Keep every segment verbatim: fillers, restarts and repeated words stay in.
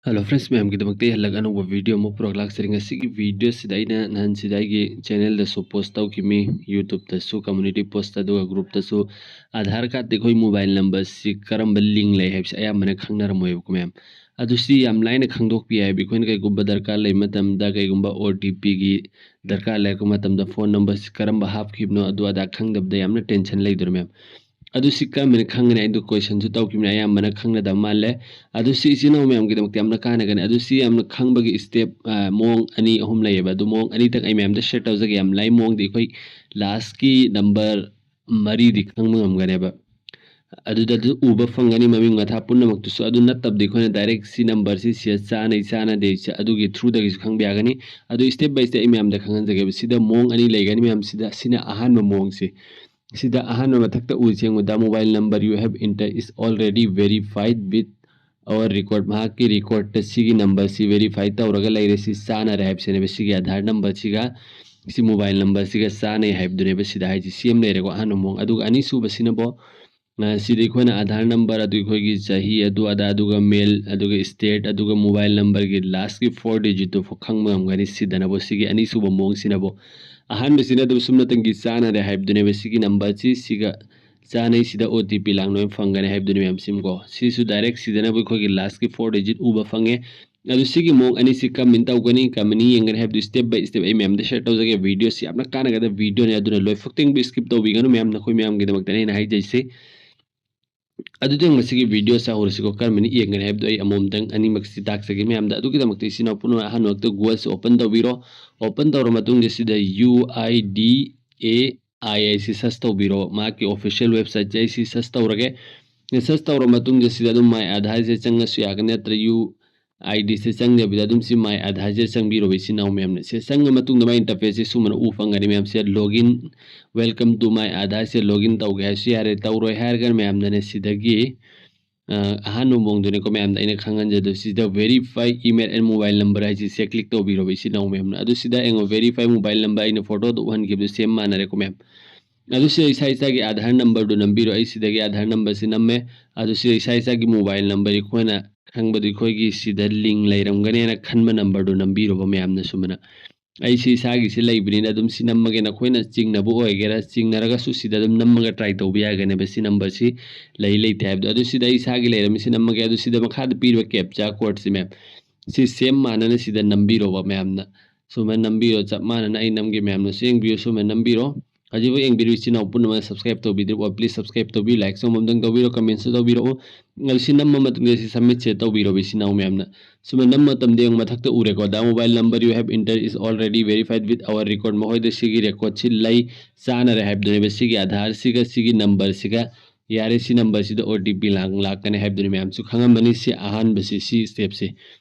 Hello friends, ꯃꯌꯥꯝꯒꯤꯗꯃꯛꯇ ꯑꯩ ꯍꯜꯂꯛ ꯑꯅꯧꯕ video ꯑꯃ ꯄꯨꯔꯛ ꯂꯥꯛꯆꯔꯤ꯫ ꯉꯁꯤꯒꯤ videoꯁꯤꯗ ꯑꯩꯅ ꯅꯍꯥꯟꯁꯤꯗ ꯑꯩꯒꯤ channelꯗꯁꯨ post ꯇꯧꯈꯤꯕꯅꯤ, YouTubeꯇꯁꯨ, community postꯇ, ꯑꯗꯨꯒ groupꯇꯁꯨ꯫ Aadhaar cardꯇ ꯑꯩꯈꯣꯏ mobile numberꯁꯤ ꯀꯔꯝꯕ link ꯂꯩ ꯍꯥꯏꯕꯁꯤ ꯑꯌꯥꯝꯕꯅ ꯈꯪꯅꯔꯝꯃꯣꯏꯕꯀꯣ ꯃꯌꯥꯝ꯫ ꯑꯗꯨ ꯁꯤ ꯌꯥꯝ ꯂꯥꯏꯅ ꯈꯪꯗꯣꯛꯄ ꯌꯥꯏ ꯍꯥꯏꯕ, ꯑꯩꯈꯣꯏꯅ ꯀꯩꯒꯨꯝꯕ ꯗꯔꯀꯥꯔ ꯂꯩ ꯃꯇꯝꯗ, ꯀꯩꯒꯨꯝꯕ OTPꯒꯤ ꯗꯔꯀꯥꯔ ꯂꯩꯔꯛꯄ ꯃꯇꯝꯗ phone numberꯁꯤ ꯀꯔꯝꯕ ꯍꯥꯞꯈꯤꯕꯅꯣ, ꯑꯗꯨ ꯑꯗꯥ ꯈꯪꯗꯕꯗ ꯌꯥꯝꯅ tension ꯂꯩꯗꯣꯏꯅꯣ ꯃꯌꯥꯝ꯫ ꯑꯗꯨ ꯁꯤ ꯀꯔꯝꯕꯅ ꯈꯪꯒꯅꯤ? ꯑꯩꯗꯣ questionꯁꯨ ꯇꯧꯈꯤꯕꯅꯤ, ꯑꯌꯥꯝꯕꯅ ꯈꯪꯅꯗꯕ ꯃꯥꯜꯂꯦ꯫ ꯑꯗꯨ ꯁꯤ ꯏꯆꯤꯟ ꯏꯅꯥꯎ ꯃꯌꯥꯝꯒꯤꯗꯃꯛꯇ ꯌꯥꯝꯅ ꯀꯥꯟꯅꯒꯅꯤ꯫ ꯑꯗꯨ ꯁꯤ ꯌꯥꯝꯅ ꯈꯪꯕꯒꯤ step, ꯑ, ꯃꯑꯣꯡ ꯑꯅꯤ ꯑꯍꯨꯝ ꯂꯩꯌꯦꯕ꯫ ꯑꯗꯨ ꯃꯑꯣꯡ ꯑꯅꯤꯇꯪ ꯑꯩ ꯃꯌꯥꯝꯗ share ꯇꯧꯖꯒꯦ꯫ ꯌꯥꯝ ꯂꯥꯏ ꯃꯑꯣꯡꯗꯤ ꯑꯩꯈꯣꯏ lastꯀꯤ number ꯃꯔꯤꯗꯤ ꯈꯪꯕ ꯉꯝꯒꯅꯦꯕ꯫ ꯑꯗꯨꯗ ꯑꯗꯨ ꯎꯕ ꯐꯪꯒꯅꯤ ꯃꯃꯤꯡ ꯃꯊꯥ ꯄꯨꯝꯅꯃꯛꯇꯨꯁꯨ꯫ ꯑꯗꯨ ꯅꯠꯇꯕꯗꯤ ꯑꯩꯈꯣꯏꯅ direct ꯁꯤ numberꯁꯤ ꯁꯤꯗ ꯆꯥꯅꯩ ꯆꯥꯅꯗꯦ, ꯁꯤ ꯑꯗꯨꯒꯤ throughꯗꯒꯤꯁꯨ ꯈꯪꯕ ꯌꯥꯒꯅꯤ꯫ ꯑꯗꯨ step by step ꯑꯩ ꯃꯌꯥꯝꯗ ꯈꯪꯍꯟꯖꯒꯦꯕ꯫ ꯁꯤꯗ ꯃꯑꯣꯡ ꯑꯅꯤ ꯂꯩꯒꯅꯤ ꯃꯌꯥꯝ꯫ ꯁꯤꯗ, ꯁꯤꯅ ꯑꯍꯥꯟꯕ ꯃꯑꯣꯡꯁꯤ꯫ ꯁꯤꯗ ꯑꯍꯥꯟꯕ ꯃꯊꯛꯇ ꯎ ꯌꯦꯡꯉꯨ, "The mobile number you have entered is already verified with our record"꯫ ꯃꯍꯥꯛꯀꯤ recordꯇ ꯁꯤꯒꯤ numberꯁꯤ verify ꯇꯧꯔꯒ ꯂꯩꯔꯦ, ꯁꯤ ꯆꯥꯅꯔꯦ ꯍꯥꯏꯕꯁꯤꯅꯦꯕ꯫ ꯁꯤꯒꯤ Aadhaar numberꯁꯤꯒ ꯁꯤ mobile numberꯁꯤꯒ ꯆꯥꯅꯩ ꯍꯥꯏꯕꯗꯨꯅꯦꯕ ꯁꯤꯗ ꯍꯥꯏꯁꯤ꯫ ꯁꯤ ꯑꯃ ꯂꯩꯔꯦꯀꯣ, ꯑꯍꯥꯟꯕ ꯃꯑꯣꯡ꯫ ꯑꯗꯨꯒ ꯑꯅꯤꯁꯨꯕꯁꯤꯅꯕꯣ, ꯑ, ꯁꯤꯗ ꯑꯩꯈꯣꯏꯅ Aadhaar number, ꯑꯗꯨ ꯑꯩꯈꯣꯏꯒꯤ ꯆꯍꯤ, ꯑꯗꯨ ꯑꯗꯥ, ꯑꯗꯨꯒ male, ꯑꯗꯨꯒ state, ꯑꯗꯨꯒ mobile numberꯒꯤ lastꯀꯤ four digitꯇꯨ ꯈꯪꯕ ꯉꯝꯒꯅꯤ꯫ ꯁꯤꯗꯅꯕꯣ, ꯁꯤꯒꯤ ꯑꯅꯤꯁꯨꯕ ꯃꯑꯣꯡꯁꯤꯅꯕꯣ꯫ ꯑꯍꯥꯟꯕꯁꯤꯅ ꯑꯗꯨꯝ ꯁꯨꯞꯅꯇꯪꯒꯤ ꯆꯥꯅꯔꯦ ꯍꯥꯏꯕꯗꯨꯅꯦꯕ꯫ ꯁꯤꯒꯤ numberꯁꯤ ꯁꯤꯒ ꯆꯥꯅꯩ, ꯁꯤꯗ OTP ꯂꯥꯡ ꯂꯣꯏꯅ ꯐꯪꯒꯅꯤ ꯍꯥꯏꯕꯗꯨꯅꯦ ꯃꯌꯥꯝ꯫ ꯁꯤꯃꯀꯣ, ꯁꯤꯁꯨ direct ꯁꯤꯗꯅꯕ ꯑꯩꯈꯣꯏꯒꯤ lastꯀꯤ four digit ꯎꯕ ꯐꯪꯉꯦ꯫ ꯑꯗꯨ ꯁꯤꯒꯤ ꯃꯑꯣꯡ ꯑꯅꯤꯁꯤ ꯀꯔꯝꯍꯥꯏꯅ ꯇꯧꯒꯅꯤ, ꯀꯔꯝꯍꯥꯏꯅ ꯌꯦꯡꯒꯅꯤ ꯍꯥꯏꯕꯗꯨ step by step ꯑꯩ ꯃꯌꯥꯝꯗ share ꯇꯧꯖꯒꯦ꯫ Videoꯁꯤ ꯌꯥꯝꯅ ꯀꯥꯟꯅꯒꯗꯕ videoꯅꯤ, ꯑꯗꯨꯅ ꯂꯣꯏꯐꯥꯎ ꯇꯦꯡꯕ skip ꯇꯧꯕꯤꯒꯅꯨ ꯃꯌꯥꯝ, ꯅꯈꯣꯏ ꯃꯌꯥꯝꯒꯤꯗꯃꯛꯇꯅꯤ ꯑꯩꯅ ꯍꯥꯏꯖꯩꯁꯦ꯫ ꯑꯗꯨꯗꯤ ꯃꯁꯤꯒꯤ videoꯁꯦ ꯍꯧꯔꯁꯤꯀꯣ꯫ ꯀꯔꯝꯍꯥꯏꯅ ꯌꯦꯡꯒꯅꯤ ꯍꯥꯏꯕꯗꯨ ꯑꯩ ꯑꯃꯃꯝꯇꯪ ꯑꯅꯤꯃꯛꯁꯤ ꯇꯥꯛꯆꯒꯦ ꯃꯌꯥꯝꯗ꯫ ꯑꯗꯨꯒꯤꯗꯃꯛꯇ ꯏꯆꯤꯟ ꯏꯅꯥꯎ ꯄꯨꯝꯅꯃꯛ ꯑꯍꯥꯟꯕꯃꯛꯇ Googleꯁꯦ open ꯇꯧꯕꯤꯔꯣ꯫ Open ꯇꯧꯔ ꯃꯇꯨꯡꯗ ꯁꯤꯗ UIDAI ꯍꯥꯏꯁꯤ search ꯇꯧꯕꯤꯔꯣ꯫ ꯃꯍꯥꯛꯀꯤ official websiteꯁꯦ ꯑꯩ ꯁꯤ search ꯇꯧꯔꯒꯦ꯫ Search ꯇꯧꯔ ꯃꯇꯨꯡꯗ ꯁꯤꯗ ꯑꯗꯨꯝ My Aadhaarꯁꯦ ꯆꯪꯉꯁꯨ ꯌꯥꯒꯅꯤ, ꯅꯠꯇ꯭ꯔ UIDꯁꯦ ꯆꯪꯗꯕꯤꯗ ꯑꯗꯨꯝ ꯁꯤ My Aadhaarꯁꯦ ꯆꯪꯕꯤꯔꯣ ꯏꯆꯤꯟ ꯏꯅꯥꯎ ꯃꯌꯥꯝꯅ꯫ ꯁꯤ ꯆꯪꯉ ꯃꯇꯨꯡꯗ ꯃꯥꯏ interfaceꯁꯦ ꯁꯨꯃꯥꯏꯅ ꯎ ꯐꯪꯒꯅꯤ ꯃꯌꯥꯝ꯫ ꯁꯤꯗ login, "Welcome to My Aadhaarꯁꯦ login ꯇꯧꯒꯦ" ꯍꯥꯏꯁꯨ ꯌꯥꯔꯦ, ꯇꯧꯔꯣꯏ ꯍꯥꯏꯔꯒꯅ ꯃꯌꯥꯝꯗꯅꯦ ꯁꯤꯗꯒꯤ, ꯑ, ꯑꯍꯥꯟꯕ ꯃꯑꯣꯡꯗꯨꯅꯤꯀꯣ ꯃꯌꯥꯝꯗ ꯑꯩꯅ ꯈꯪꯍꯟꯖꯗꯣꯏ꯫ ꯁꯤꯗ verify email and mobile number ꯍꯥꯏꯁꯤ ꯁꯦ click ꯇꯧꯕꯤꯔꯣꯕ ꯏꯆꯤꯟ ꯏꯅꯥꯎ ꯃꯌꯥꯝꯅ꯫ ꯑꯗꯨ ꯁꯤꯗ ꯑꯩꯉꯣꯟꯗ verify mobile number, ꯑꯩꯅ photoꯗ ꯎꯍꯟꯈꯤꯕꯗꯨ same ꯃꯥꯟꯅꯔꯦꯀꯣ ꯃꯌꯥꯝ꯫ ꯑꯗꯨ ꯁꯤꯗ ꯏꯁꯥ ꯏꯁꯥꯒꯤ ꯑꯥꯙꯥꯔ ꯅꯝꯕꯔꯗꯨ ꯅꯝꯕꯤꯔꯣ꯫ ꯑꯩ ꯁꯤꯗꯒꯤ ꯑꯥꯙꯥꯔ ꯅꯝꯕꯔꯁꯤ ꯅꯝꯃꯦ꯫ ꯑꯗꯨ ꯁꯤꯗ ꯏꯁꯥ ꯏꯁꯥꯒꯤ ꯃꯣꯕꯥꯏꯜ ꯅꯝꯕꯔ ꯑꯩꯈꯣꯏꯅ ꯈꯪꯕꯗꯨ ꯑꯩꯈꯣꯏꯒꯤ ꯁꯤꯗ ꯂꯤꯡ ꯂꯩꯔꯝꯒꯅꯦꯅ ꯈꯟꯕ ꯅꯝꯕꯔꯗꯨ ꯅꯝꯕꯤꯔꯣꯕ ꯃꯌꯥꯝꯅ ꯁꯨꯃꯥꯏꯅ꯫ ꯑꯩꯁꯤ ꯏꯁꯥꯒꯤꯁꯤ ꯂꯩꯕꯅꯤꯅ ꯑꯗꯨꯝ ꯁꯤ ꯅꯝꯃꯒꯦ, ꯅꯈꯣꯏꯅ ꯆꯤꯡꯅꯕ ꯑꯣꯏꯒꯦꯔꯥ, ꯆꯤꯡꯅꯔꯒꯁꯨ ꯁꯤꯗ ꯑꯗꯨꯝ ꯅꯝꯃꯒ ꯇ꯭ꯔꯥꯏ ꯇꯧꯕ ꯌꯥꯒꯅꯦꯕ ꯁꯤ ꯅꯝꯕꯔꯁꯤ ꯂꯩ ꯂꯩꯇꯦ ꯍꯥꯏꯕꯗꯣ꯫ ꯑꯗꯨ ꯁꯤꯗ ꯑꯩ ꯏꯁꯥꯒꯤ ꯂꯩꯔꯝꯃꯤ ꯁꯤ ꯅꯝꯃꯒꯦ꯫ ꯑꯗꯨ ꯁꯤꯗ ꯃꯈꯥꯗ ꯄꯤꯔꯤꯕ ꯀꯦꯞꯆꯥ ꯀꯣꯗꯁꯤ ꯃꯌꯥꯝ ꯁꯤ ꯁꯦꯝ ꯃꯥꯟꯅꯅ ꯁꯤꯗ ꯅꯝꯕꯤꯔꯣꯕ ꯃꯌꯥꯝꯅ꯫ ꯁꯨꯃꯥꯏꯅ ꯅꯝꯕꯤꯔꯣ, ꯆꯞ ꯃꯥꯟꯅꯅ ꯑꯩ ꯅꯝꯒꯦ ꯃꯌꯥꯝꯅꯁꯨ ꯌꯦꯡꯕꯤꯌꯨ, ꯁꯨꯃꯥꯏꯅ ꯅꯝꯕꯤꯔꯣ꯫ ꯍꯧꯖꯤꯛꯐꯥꯎ ꯌꯦꯡꯕꯤꯔꯤꯕ ꯏꯆꯤꯟ ꯏꯅꯥꯎ ꯄꯨꯝꯅꯃꯛ subscribe ꯇꯧꯕꯤꯗ꯭ꯔꯤꯕ please subscribe ꯇꯧꯕꯤꯌꯨ, like ꯁꯨꯝ ꯑꯝꯇꯪ ꯇꯧꯕꯤꯔꯣ, comment ꯁꯨ ꯇꯧꯕꯤꯔꯛꯎ꯫ ꯑꯗꯨ ꯁꯤ ꯅꯝꯕ ꯃꯇꯨꯡꯗ ꯁꯤ submit ꯁꯦ ꯇꯧꯕꯤꯔꯣꯕ ꯏꯆꯤꯟ ꯏꯅꯥꯎ ꯃꯌꯥꯝꯅ꯫ ꯁꯨꯃꯥꯏꯅ ꯅꯝꯕ ꯃꯇꯝꯗ ꯌꯦꯡꯉꯨ ꯃꯊꯛꯇ ꯎꯔꯦꯀꯣ, "The mobile number you have entered is already verified with our record." ꯃꯈꯣꯏꯗ ꯁꯤꯒꯤ record ꯁꯤ ꯂꯩ, ꯆꯥꯟꯅꯔꯦ ꯍꯥꯏꯕꯗꯨꯅꯦꯕ꯫ ꯁꯤꯒꯤ ꯑꯥꯙꯥꯔꯁꯤꯒ ꯁꯤꯒꯤ ꯅꯝꯕꯔꯁꯤꯒ ꯌꯥꯔꯦ, ꯁꯤ ꯅꯝꯕꯔꯁꯤꯗ O T P ꯂꯥꯛ-, ꯂꯥꯛꯀꯅꯤ ꯍꯥꯏꯕꯗꯨꯅꯤ ꯃꯌꯥꯝꯁꯨ ꯈꯪꯉꯝꯃꯅꯤ꯫ ꯁꯤ ꯑꯍꯥꯟꯕꯁꯤ, ꯁꯤ step ꯁꯤ꯫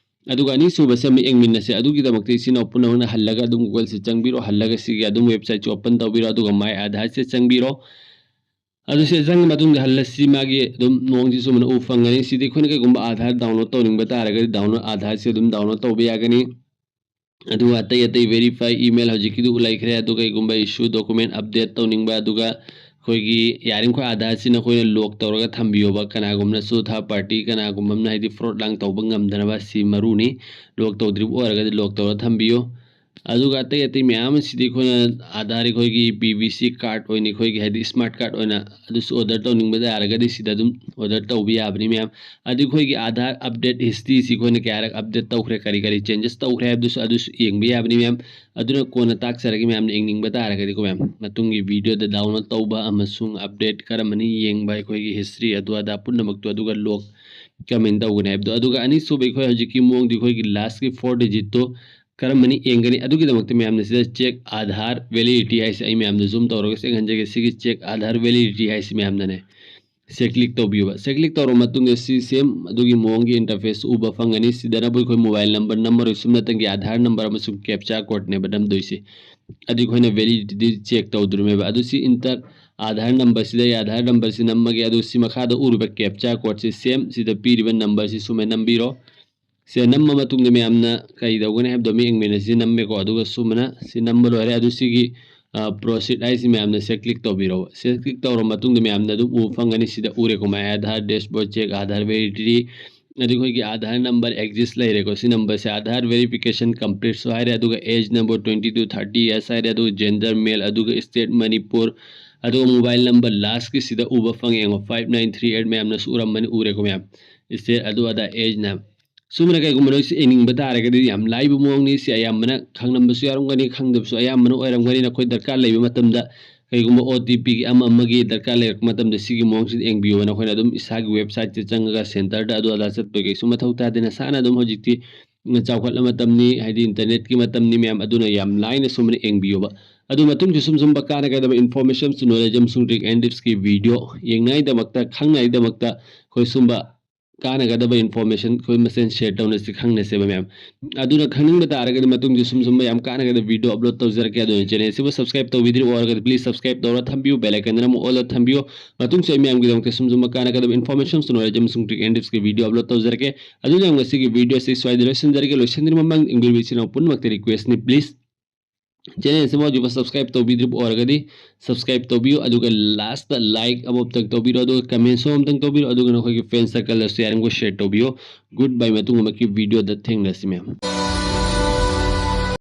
ꯑꯗꯨꯒ ꯑꯅꯤꯁꯨꯕꯁꯦ ꯑꯃꯨꯛ ꯌꯦꯡꯃꯤꯟꯅꯁꯦ꯫ ꯑꯗꯨꯒꯤꯗꯃꯛꯇ ꯏꯆꯤꯟ ꯏꯅꯥꯎ ꯄꯨꯝꯅꯃꯛꯅ ꯍꯜꯂꯒ ꯑꯗꯨꯝ Google ꯁꯤ ꯆꯪꯕꯤꯔꯣ, ꯍꯜꯂꯒ ꯁꯤꯒꯤ ꯑꯗꯨꯝ website ꯁꯤ open ꯇꯧꯕꯤꯔꯣ, ꯑꯗꯨꯒ My Aadhaar ꯁꯦ ꯆꯪꯕꯤꯔꯣ꯫ ꯑꯗꯨ ꯁꯤ ꯆꯪꯉ ꯃꯇꯨꯡꯗ ꯍꯜꯂꯁꯤ, ꯃꯥꯒꯤ ꯑꯗꯨꯝ ꯃꯑꯣꯡꯁꯤ ꯁꯨꯃꯥꯏꯅ ꯎ ꯐꯪꯒꯅꯤ꯫ ꯁꯤꯗꯤ ꯑꯩꯈꯣꯏꯅ ꯀꯩꯒꯨꯝꯕ ꯑꯥꯙꯥꯔ download ꯇꯧꯅꯤꯡꯕ ꯇꯥꯔꯒꯗꯤ download, ꯑꯥꯙꯥꯔꯁꯦ ꯑꯗꯨꯝ download ꯇꯧꯕ ꯌꯥꯒꯅꯤ꯫ ꯑꯗꯨꯒ ꯑꯇꯩ ꯑꯇꯩ verify email ꯍꯧꯖꯤꯛꯀꯤꯗꯨ ꯂꯩꯈ꯭ꯔꯦ꯫ ꯑꯗꯨ ꯀꯩꯒꯨꯝꯕ issue document update ꯇꯧꯅꯤꯡꯕ, ꯑꯗꯨꯒ ꯑꯩꯈꯣꯏꯒꯤ ꯌꯥꯔꯤꯃꯈꯩ ꯑꯥꯙꯥꯔꯁꯤ ꯅꯈꯣꯏꯅ lock ꯇꯧꯔꯒ ꯊꯝꯕꯤꯌꯣꯕ꯫ ꯀꯅꯥꯒꯨꯝꯕꯅꯁꯨ third party ꯀꯅꯥꯒꯨꯝꯕ ꯑꯃꯅ ꯍꯥꯏꯗꯤ fraud ꯂꯥꯡ ꯇꯧꯕ ꯉꯝꯗꯅꯕ ꯁꯤ ꯃꯔꯨꯅꯤ꯫ Lock ꯇꯧꯗ꯭ꯔꯤꯕ ꯑꯣꯏꯔꯒꯗꯤ lock ꯇꯧꯔꯒ ꯊꯝꯕꯤꯌꯨ꯫ ꯑꯗꯨꯒ ꯑꯇꯩ ꯑꯇꯩ ꯃꯌꯥꯝ ꯑꯁꯤꯗꯤ ꯑꯩꯈꯣꯏꯅ ꯑꯥꯙꯥꯔ ꯑꯩꯈꯣꯏꯒꯤ P V C card ꯑꯣꯏꯅ ꯑꯩꯈꯣꯏꯒꯤ ꯍꯥꯏꯗꯤ smart card ꯑꯣꯏꯅ ꯑꯗꯨꯁꯨ order ꯇꯧꯅꯤꯡꯕ ꯌꯥꯔꯒꯗꯤ ꯁꯤꯗ ꯑꯗꯨꯝ order ꯇꯧꯕ ꯌꯥꯕꯅꯤ ꯃꯌꯥꯝ꯫ ꯑꯗꯨ ꯑꯩꯈꯣꯏꯒꯤ ꯑꯥꯙꯥꯔ update history ꯁꯤ ꯑꯩꯈꯣꯏꯅ ꯀꯌꯥꯔꯛ update ꯇꯧꯈ꯭ꯔꯦ, ꯀꯔꯤ ꯀꯔꯤ changes ꯇꯧꯈ꯭ꯔꯦ ꯍꯥꯏꯕꯗꯨꯁꯨ ꯑꯗꯨꯁꯨ ꯌꯦꯡꯕ ꯌꯥꯕꯅꯤ ꯃꯌꯥꯝ꯫ ꯑꯗꯨꯅ ꯀꯣꯟꯅ ꯇꯥꯛꯆꯔꯒꯦ ꯃꯌꯥꯝꯅ ꯌꯦꯡꯅꯤꯡꯕ ꯇꯥꯔꯒꯗꯤꯀꯣ ꯃꯌꯥꯝ꯫ ꯃꯇꯨꯡꯒꯤ video ꯗ download ꯇꯧꯕ ꯑꯃꯁꯨꯡ update ꯀꯔꯝꯕꯅ ꯌꯦꯡꯕ ꯑꯩꯈꯣꯏꯒꯤ history ꯑꯗꯨ ꯑꯗꯥ ꯄꯨꯝꯅꯃꯛꯇꯣ ꯑꯗꯨꯒ lock ꯀꯔꯝꯍꯥꯏꯅ ꯇꯧꯒꯅꯤ ꯍꯥꯏꯕꯗꯣ꯫ ꯑꯗꯨꯒ ꯑꯅꯤꯁꯨꯕ ꯑꯩꯈꯣꯏ ꯍꯧꯖꯤꯛꯀꯤ ꯃꯑꯣꯡꯗꯤ ꯑꯩꯈꯣꯏꯒꯤ last ꯀꯤ four digit ꯇꯣ ꯀꯔꯝꯕꯅ ꯌꯦꯡꯒꯅꯤ? ꯑꯗꯨꯒꯤꯗꯃꯛꯇ ꯃꯌꯥꯝꯅ ꯁꯤꯗ check Aadhaar validity ꯍꯥꯏꯁꯦ ꯑꯩ ꯃꯌꯥꯝꯗ zoom ꯇꯧꯔꯒ ꯌꯦꯡꯍꯟꯖꯒꯦ꯫ ꯁꯤꯒꯤ check Aadhaar validity ꯍꯥꯏꯁꯤ ꯃꯌꯥꯝꯅꯅꯦ ꯁꯦ click ꯇꯧꯕꯤꯌꯨꯕ꯫ ꯁꯦ click ꯇꯧꯔꯕ ꯃꯇꯨꯡꯗ ꯁꯤ same ꯑꯗꯨꯒꯤ ꯃꯑꯣꯡꯒꯤ interface ꯎꯕ ꯐꯪꯒꯅꯤ꯫ ꯁꯤꯗꯅꯕꯨ ꯑꯩꯈꯣꯏ mobile number ꯅꯝꯃꯔꯣꯏ, ꯁꯨꯞꯅꯇꯪꯒꯤ Aadhaar number ꯑꯃꯁꯨꯡ captcha code ꯅꯦꯕ ꯅꯝꯗꯣꯏꯁꯤ꯫ ꯑꯗꯨ ꯑꯩꯈꯣꯏꯅ validity check ꯇꯧꯗꯣꯔꯤꯃꯦꯕ꯫ ꯑꯗꯨ ꯁꯤ enter Aadhaar number ꯁꯤꯗ ꯑꯩ Aadhaar number ꯁꯤ ꯅꯝꯃꯒꯦ꯫ ꯑꯗꯨ ꯁꯤ ꯃꯈꯥꯗ ꯎꯔꯤꯕ captcha code ꯁꯤ same ꯁꯤꯗ ꯄꯤꯔꯤꯕ number ꯁꯤ ꯁꯨꯃꯥꯏꯅ ꯅꯝꯕꯤꯔꯣ꯫ ꯁꯦ ꯅꯝꯃ ꯃꯇꯨꯡꯗ ꯃꯌꯥꯝꯅ ꯀꯩ ꯇꯧꯒꯅꯤ ꯍꯥꯏꯕꯗꯣ ꯃꯌꯦꯛ ꯃꯦꯟꯅ ꯁꯤ ꯅꯝꯃꯦꯀꯣ꯫ ꯑꯗꯨꯒ ꯁꯨꯃꯥꯏꯅ ꯁꯤ ꯅꯝꯕ ꯂꯣꯏꯔꯦ꯫ ꯑꯗꯨ ꯁꯤꯒꯤ ꯄ꯭ꯔꯣꯁꯤꯠ ꯍꯥꯏꯁꯤ ꯃꯌꯥꯝꯅ ꯁꯦ ꯀ꯭ꯂꯤꯛ ꯇꯧꯕꯤꯔꯣ꯫ ꯁꯦ ꯀ꯭ꯂꯤꯛ ꯇꯧꯔ ꯃꯇꯨꯡꯗ ꯃꯌꯥꯝꯅ ꯑꯗꯨꯝ ꯎꯕ ꯐꯪꯒꯅꯤ꯫ ꯁꯤꯗ ꯎꯔꯦꯀꯣ, ꯃꯥꯏ ꯑꯥꯙꯥꯔ ꯗꯦꯁꯕꯣꯔꯗ ꯆꯦꯛ, ꯑꯥꯙꯥꯔ ꯚꯦꯂꯤꯗꯤꯇꯤ, ꯑꯗꯨ ꯑꯩꯈꯣꯏꯒꯤ ꯑꯥꯙꯥꯔ ꯅꯝꯕꯔ ꯑꯦꯛꯖꯤꯁ ꯂꯩꯔꯦꯀꯣ꯫ ꯁꯤ ꯅꯝꯕꯔꯁꯦ ꯑꯥꯙꯥꯔ ꯚꯦꯔꯤꯐꯤꯀꯦꯁꯟ ꯀꯝꯄ꯭ꯂꯤꯠꯁꯨ ꯍꯥꯏꯔꯦ, ꯑꯗꯨꯒ age number twenty two thirty years ꯍꯥꯏꯔꯦ, ꯑꯗꯨꯒ ꯖꯦꯟꯗꯔ ꯃꯦꯜ, ꯑꯗꯨꯒ ꯁ꯭ꯇꯦꯠ ꯃꯅꯤꯄꯨꯔ, ꯑꯗꯨꯒ ꯃꯣꯕꯥꯏꯜ ꯅꯝꯕꯔ ꯂꯥꯁꯀꯤꯁꯤꯗ ꯎꯕ ꯐꯪꯉꯦ, ꯌꯦꯡꯉꯣ, ꯐꯥꯏꯚ ꯅꯥꯏꯟ ꯊ꯭ꯔꯤ ꯑꯩꯠ ꯃꯌꯥꯝꯅꯁꯨ ꯎꯔꯝꯃꯅꯤ, ꯎꯔꯦꯀꯣ ꯃꯌꯥꯝ, ꯁ꯭ꯇꯦꯠ ꯑꯗꯨ ꯑꯗꯥ ꯑꯦꯖꯅ꯫ ꯁꯨꯝꯅ ꯀꯩꯒꯨꯝꯕ ꯅꯣꯏꯁꯤ ꯌꯦꯡꯅꯤꯡꯕ ꯇꯥꯔꯒꯗꯤ ꯌꯥꯝ ꯂꯥꯏꯕ ꯃꯑꯣꯡꯅꯤ꯫ ꯁꯤ ꯑꯌꯥꯝꯕꯅ ꯈꯪꯂꯝꯕꯁꯨ ꯌꯥꯎꯔꯝꯒꯅꯤ, ꯈꯪꯗꯕꯁꯨ ꯑꯌꯥꯝꯕꯅ ꯑꯣꯏꯔꯝꯒꯅꯤ꯫ ꯅꯈꯣꯏ ꯗꯔꯀꯥꯔ ꯂꯩꯕ ꯃꯇꯝꯗ ꯀꯩꯒꯨꯝꯕ ꯑꯣ ꯇꯤ ꯄꯤꯒꯤ ꯑꯃ ꯑꯃꯒꯤ ꯗꯔꯀꯥꯔ ꯂꯩꯔꯛꯄ ꯃꯇꯝꯗ ꯁꯤꯒꯤ ꯃꯑꯣꯡꯁꯤꯗ ꯌꯦꯡꯕꯤꯌꯣ꯫ ꯅꯈꯣꯏꯅ ꯑꯗꯨꯝ ꯏꯁꯥꯒꯤ ꯋꯦꯕꯁꯥꯏꯠꯇ ꯆꯪꯉꯒ ꯁꯦꯟꯇꯔꯗ ꯑꯗꯨ ꯑꯗꯥ ꯆꯠꯄꯒꯤ ꯀꯩꯁꯨ ꯃꯊꯧ ꯇꯥꯗꯦ꯫ ꯅꯁꯥꯅ ꯑꯗꯨꯝ ꯍꯧꯖꯤꯛꯇꯤ ꯆꯥꯎꯈꯠꯂ ꯃꯇꯝꯅꯤ, ꯍꯥꯏꯗꯤ ꯏꯟꯇꯔꯅꯦꯠꯀꯤ ꯃꯇꯝꯅꯤ ꯃꯌꯥꯝ, ꯑꯗꯨꯅ ꯌꯥꯝ ꯂꯥꯏꯅ ꯁꯨꯝꯅ ꯌꯦꯡꯕꯤꯌꯣꯕ꯫ ꯑꯗꯨ ꯃꯇꯨꯡꯁꯨ ꯁꯨꯝ ꯁꯨꯝꯕ ꯀꯥꯟꯅꯒꯗꯕ ꯏꯟꯐꯣꯔꯃꯦꯁꯟꯁ, ꯅꯣꯂꯦꯖ ꯑꯃꯁꯨꯡ ꯇ꯭ꯔꯤꯛ ꯑꯦꯟ ꯇꯤꯞꯁꯀꯤ ꯚꯤꯗꯤꯑꯣ ꯌꯦꯡꯅꯉꯥꯏꯗꯃꯛꯇ, ꯈꯪꯅꯉꯥꯏꯗꯃꯛꯇ ꯑꯩꯈꯣꯏ ꯁꯨꯝꯕ ꯀꯥꯟꯅꯒꯗꯕ ꯏꯟꯐꯣꯔꯃꯦꯁꯟ ꯑꯩꯈꯣꯏ ꯃꯁꯦꯟ ꯁꯦꯌꯔ ꯇꯧꯅꯁꯤ, ꯈꯪꯅꯁꯦꯕ ꯃꯌꯥꯝ꯫ ꯑꯗꯨꯅ ꯈꯪꯅꯤꯡꯕ ꯇꯥꯔꯒꯗꯤ ꯃꯇꯨꯡꯗ ꯁꯨꯝ ꯁꯨꯝꯕ ꯌꯥꯝ ꯀꯥꯟꯅꯒꯗꯕ ꯚꯤꯗꯤꯑꯣ ꯑꯞꯂꯣꯗ ꯇꯧꯖꯔꯛꯀꯦ꯫ ꯑꯗꯨꯅ ꯆꯦꯅꯦꯜꯁꯤꯕꯨ ꯁꯕꯁꯀ꯭ꯔꯥꯏꯕ ꯇꯧꯕꯤꯗ꯭ꯔꯤꯕ ꯑꯣꯏꯔꯒꯗꯤ ꯄ꯭ꯂꯤꯁ ꯁꯕꯁꯀ꯭ꯔꯥꯏꯕ ꯇꯧꯔ ꯊꯝꯕꯤꯌꯨ, ꯕꯦꯜ ꯑꯥꯏꯀꯟꯗꯅ ꯑꯃꯨꯛ ꯑꯣꯜꯗ ꯊꯝꯕꯤꯌꯨ꯫ ꯃꯇꯨꯡꯁꯨ ꯑꯩ ꯃꯌꯥꯝꯒꯤꯗꯃꯛꯇ ꯁꯨꯝ ꯁꯨꯝꯕ ꯀꯥꯟꯅꯒꯗꯕ ꯏꯟꯐꯣꯔꯃꯦꯁꯟꯁ, ꯅꯣꯂꯦꯖ ꯑꯃꯁꯨꯡ ꯇ꯭ꯔꯤꯛ ꯑꯦꯟ ꯇꯤꯞꯁꯀꯤ ꯚꯤꯗꯤꯑꯣ ꯑꯞꯂꯣꯗ ꯇꯧꯖꯔꯛꯀꯦ꯫ ꯑꯗꯨꯅ ꯉꯁꯤꯒꯤ ꯚꯤꯗꯤꯑꯣ ꯑꯁꯤ ꯁ꯭ꯋꯥꯏꯗ ꯂꯣꯏꯁꯤꯟꯖꯔꯒꯦ꯫ ꯂꯣꯏꯁꯤꯟꯗ꯭ꯔꯤꯉꯩ ꯃꯃꯥꯡ ꯌꯦꯡꯕꯤꯔꯤꯕ ꯏꯆꯤꯟ ꯏꯅꯥꯎ ꯄꯨꯝꯅꯃꯛꯇ ꯔꯤꯀ꯭ꯋꯦꯁꯅꯤ, ꯄ꯭ꯂꯤꯁ ꯆꯦꯅꯦꯜꯁꯤꯕꯨ ꯍꯧꯖꯤꯛꯐꯥꯎ ꯁꯕꯁꯀ꯭ꯔꯥꯏꯕ ꯇꯧꯕꯤꯗ꯭ꯔꯤꯕ ꯑꯣꯏꯔꯒꯗꯤ ꯁꯕꯁꯀ꯭ꯔꯥꯏꯕ ꯇꯧꯕꯤꯌꯨ, ꯑꯗꯨꯒ ꯂꯥꯁꯇ ꯂꯥꯏꯛ ꯑꯃꯃꯝꯇꯪ ꯇꯧꯕꯤꯔꯣ, ꯑꯗꯨꯒ ꯀꯃꯦꯟꯁꯨ ꯑꯃꯃꯝꯇꯪ ꯇꯧꯕꯤꯔꯣ, ꯑꯗꯨꯒ ꯅꯈꯣꯏꯒꯤ ꯐ꯭ꯔꯦꯟ ꯁꯔꯀꯜꯗꯁꯨ ꯌꯥꯔꯤꯕꯃꯈꯩ ꯁꯦꯌꯔ ꯇꯧꯕꯤꯌꯨ꯫ ꯒꯨꯗ ꯕꯥꯏ, ꯃꯇꯨꯡ ꯑꯃꯒꯤ ꯚꯤꯗꯤꯑꯣꯗ ꯊꯦꯡꯅꯁꯤ ꯃꯌꯥꯝ꯫